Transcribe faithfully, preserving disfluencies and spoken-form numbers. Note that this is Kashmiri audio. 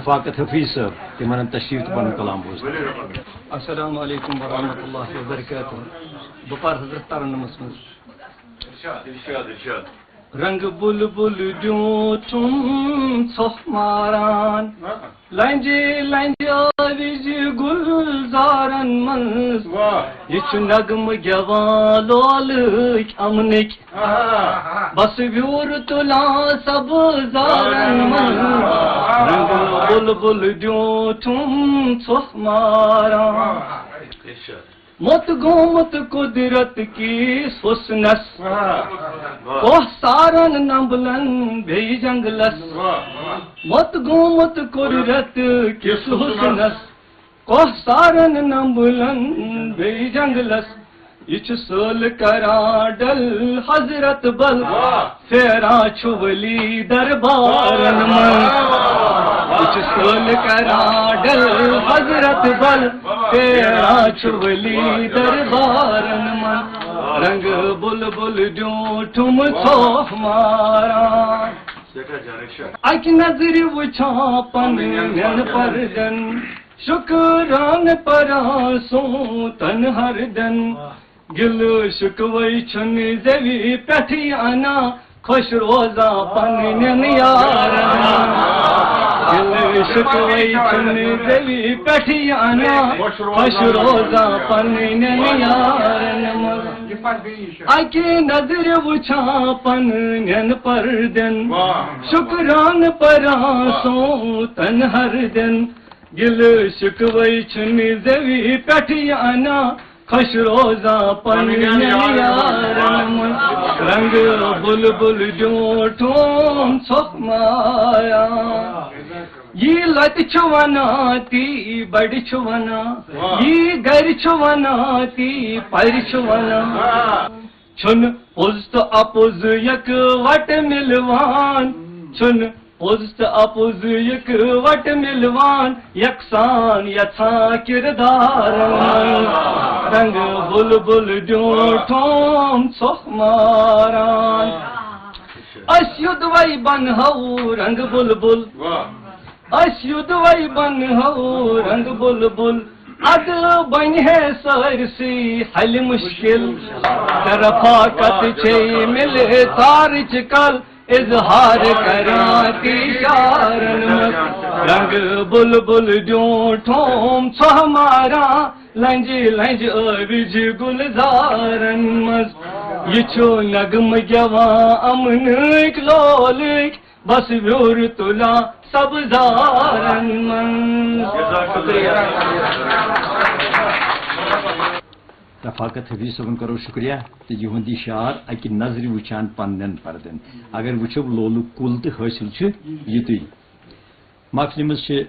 رفاقت حفیظ صٲب، تِم انن تشریف تہٕ پنُن کلام بوزنہٕ۔ السلام علیکم ورحمۃ اللہ وبرکاتہ۔ بہٕ پرٕ حضرت ترنمس منٛز۔ ارشاد، ارشاد، ارشاد۔ رنگ بلبل دیوٗٹھُم ژھۄکھ ماران، لنجہِ لنجہِ آوِج گلزارن منٛز۔ واہ۔ یہِ چھُ نغمہٕ گٮ۪وان لولٕکۍ امنٕکۍ۔ آہا۔ بس ویوٗر تُلان سبزارن منٛز۔ رنگ بلبل دیوٗٹھُم ژھۄکھ ماران۔ واہ۔ موٚت گوٚمُت قدرت کِس حسنس۔ واہ۔ کوہ سارن نمبلن بیٚیہِ جنگلس۔ واہ۔ موٚت گوٚمُت قدرت کِس حسنس۔ کوہ سارن نمبلن بیٚیہِ جنگلس۔ یہِ چھُ سٲل کران ڈل حضرت بل۔ واہ۔ پھیران چھُ ولی دربارن منٛز۔ یہِ چھُ سٲل کران ڈل حضرت بل۔ پھیران چھُ ولی دربارن منٛز۔ رنگ بلبل دیوٗٹھُم ژھۄکھ ماران۔ اکہِ نظرِ وٕچھان پننٮ۪ن پردن۔ شُکران پران سوٗنٛتن ہردن۔ گِلہٕ شِکوَے چھُنہٕ زٮ۪وِ پٮ۪ٹھٕے اَنان، خۄش روزان پنٕنٮ۪ن یارن۔ گِلہٕ شِکوَے چھُنہٕ زٮ۪وِ پٮ۪ٹھٕے اَنان، خۄش روزان پنٕنٮ۪ن یارن منٛز۔ اَکہِ نظرِ وٕچھان پنٕنٮ۪ن پردٮ۪ن، شُکران پران سوٗنٛتن ہردٮ۪ن۔ گِلہٕ شِکوَے چھُنہٕ زٮ۪وِ پٮ۪ٹھٕے اَنان، خۄش روزان پنٕنٮ۪ن یارن منٛز۔ رنگ بلبل دیوٗٹھُم ژھۄکھ ماران۔ یی لۄتہِ چھُ ونان، تی بڑِ چھُ ونان۔ واہ۔ یی گرِ چھُ ونان، تی پرِ چھُ ونان۔ واہ۔ چھُنہٕ پوٚز تہٕ اَپُز یکہٕ وٹہٕ مِلوان۔ چھُنہٕ پوٚز تہٕ اَپُز یکہٕ وٹہٕ مِلوان، یکسان یژھان کردارن منٛز۔ رنگ بلبل دیوٗٹھُم ژھۄکھ ماران۔ أسۍ یوٚدوَے بنہو رنگ بلبل۔ واہ۔ أسۍ یوٚدوَے بنہو رنگ بلبل، ادٕ بنہِ ہے سٲرسٕے حل مشکل۔ تہٕ رفاقت چھے مِلہِ ژارٕچ کل، اظہار کران تی شارن منٛز۔ رنگ بلبل دیوٗٹھُم ژھۄکھ ماران، لنجہِ لنجہِ ٲوِج گلزارن منٛز۔ یہِ چھُ نغمہٕ گٮ۪وان امنٕکۍ لولٕکۍ، بس ویوٚر تُلان سبزارن منٛز۔ شکریہ۔ رفاقت حفیظ صٲبُن کرو شکریہ تہٕ یِہُنٛد یہِ شعر اَکہِ نظرِ وٕچھان پننٮ۪ن پردن۔ اگر وٕچھو لولُک کُل تہٕ حٲصِل چھُ یِتُے۔ محفلہِ منٛز چھِ